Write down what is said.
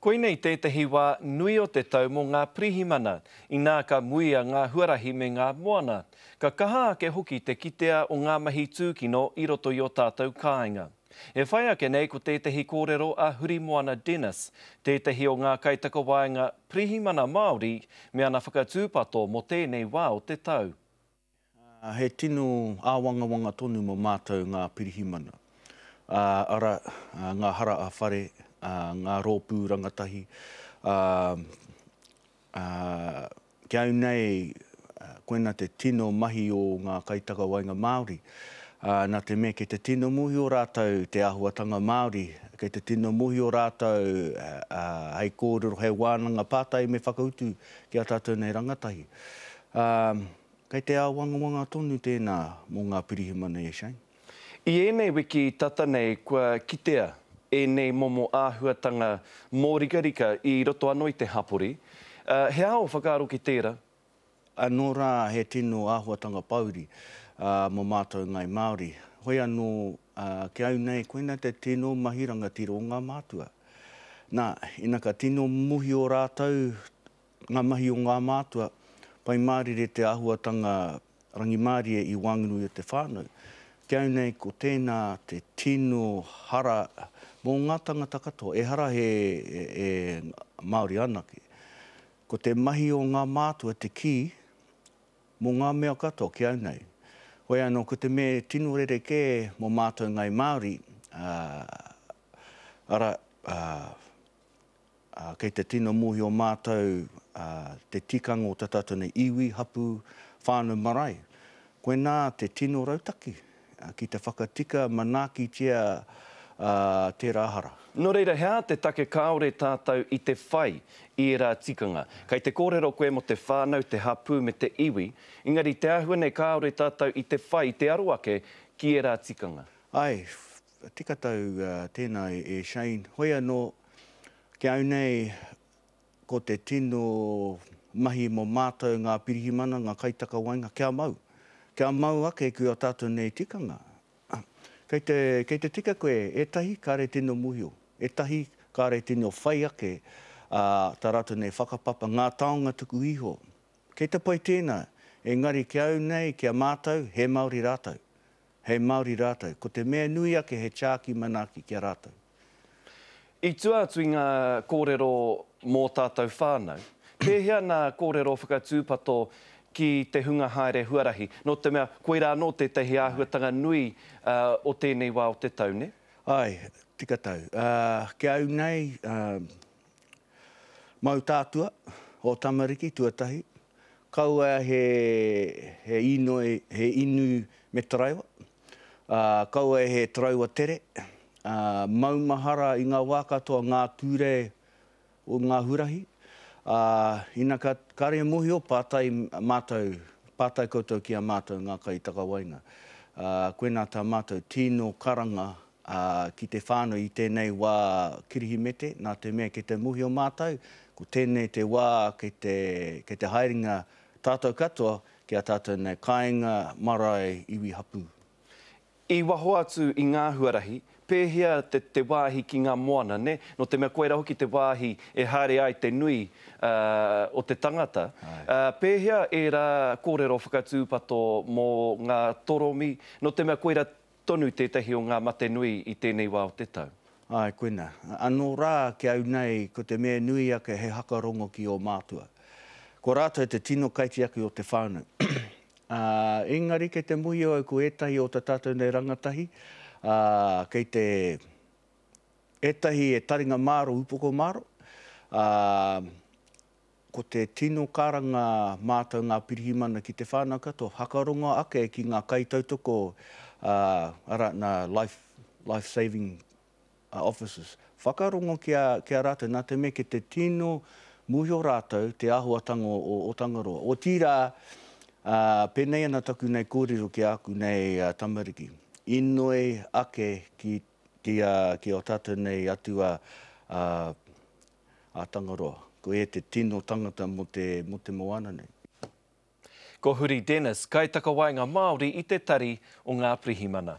Koinei tētehi wā nui o te tau mō ngā pirihimana, inā ka muia ngā huarahi me ngā moana. Ka kaha ake hoki te kitea o ngā mahi tūkino i roto i ō tātou kāinga. E whai ake nei ko tētehi kōrero a Hurimoana Dennis, tētehi o ngā kaitakawaenga pirihimana Māori me ana whakatūpato mō tēnei wā o te tau. He tino āwangawanga tonu mō mātou ngā pirihimana, arā, ngā hara ā-whare, ngā rōpū rangatahi, ā, ki au nei, koina te tino mahi o ngā kaitakawaenga Māori, nā te mea kei te tino mōhio rātou te āhuatanga Māori, kei te tino mōhio rātou hei kōrero, hei wānanga pātai me whakautu ki ā tātou nei rangatahi. Kei te āwangawanga tonu tēnā mō ngā pirihimana e Shane. I ēnei wiki tata nei kua kitea ēnei momo āhuatanga mōrikarika i roto anō i te hapori. He aha ō whakaaro ki tērā? Anō rā he tino āhuatanga pōuri mō mātou Ngāi Māori. Hoi anō, ki au nei, koina te tino mahi rangatira o ngā mātua. Nā, ina ka tino mohio rātou Ngā mahi o ngā mātua, pai mārire te āhuatanga rangimārie i waenganui o te whānau. Ki au nei ko tēnā te tino hara mō ngā tangata katoa, ehara he Māori anake. Ko te mahi o ngā mātua te kī mō ngā mea katoa ki au nei. Hoi anō, ko te mea tino rerekē mō mātou Ngāi Māori, arā, Ā, kei te tino mōhio mātou te tikanga o tā tātou nei iwi, hapū, whānau, marae. Koinā te tino rautaki ki te whakatika manaakitia tērā hara. Nō reira, he aha te take kāore tātou i te whai i ērā tikanga? Kei te kōrero koe mō te whānau, te hapū me te iwi, engari te āhua nei kāore tātou i te whai, i te aro ake ki ērā tikanga. Āe, tika tau tēnā e Shane. Hoi anō, Ki au nei, ko te tino mahi mō mātou ngā pirihimana, ngā kaitakawaenga, kia mau. Kia mau ake ki ō tātou nei tikanga. Kei te, kei te tika koe, ētahi kāre tino mōhio, ētahi kāre tino whai ake ā tā rātou nei whakapapa, ngā taonga tuku iho. Kei te pai tēnā, engari ki au nei, ki a mātou, he Māori rātou. He Māori rātou. Ko te mea nui ake he tiaki manaaki ki a rātou. I tua atu i ngā kōrero mō tātou whānau, pēhea nā kōrero whakatūpato ki te hunga haere huarahi? Nō te mea, koirā anō tētahi āhuatanga nui o tēnei wā o te tau, nē? Āe, tika tau. Ki a au nei, mau tātua, ō tamariki, tuatahi, kaua he, he inoi, he inu me taraiwa, ā, kaua he taraiwa tere, ā, maumahara i ngā wā katoa ngā ture o ngā huarahi, ā, ina ka, kāre e mōhio, pātai mātou, pātai koutou ki a mātou ngā kaitakawaenga. Ā, koinā tā mātou tino karanga, ā, ki te whānau i tēnei wā Kirihimete, nā te mea kei te mōhio mātou, ko tēnei te wā kei te, kei te haerenga tātou katoa ki a tātou nei kāinga, marae, iwi, hapū. I waho atu i ngā huarahi, pēhea te, te wāhi ki ngā moana, nē? Nō te mea koirā hoki te wāhi e haere ai te nui, ā, o te tangata. Ā, pēhea ērā kōrero whakatūpato mō ngā toromi, nō te mea koirā tonu tētahi o ngā mate nui i tēnei wā o te tau? Āe, koinā. Anō rā, ki au nei, ko te mea nui ake he hakarongo ki ō mātua. Ko rātou te tino kaitiaki o te whānau. Ā, engari kei te mōhio au ko ētahi o ta tātou nei rangatahi, ā, kei te, ētahi e taringa māro, upoko māro, ā, ko te tino karanga mātou ngā pirihimana ki te whānau katoa, whakarongo ake ki ngā kaitautoko, ā, arā, nā Life, Life Saving Officers. Whakarongo ki a, ki a rātou, nā te mea ki te tino mōhio rātou te āhuatanga o, o Tangaroa. Otirā, ā, pēnei ana taku nei kōrero ki āku nei tamariki, inoi ake ki, ki a, ki ō tātou nei atua, ā, a Tangaroa. Ko ia te tino tangata mō te, mō te moana nei. Ko Huri Dennis, kaitakawaenga Māori i te Tari o Ngā Pirihimana.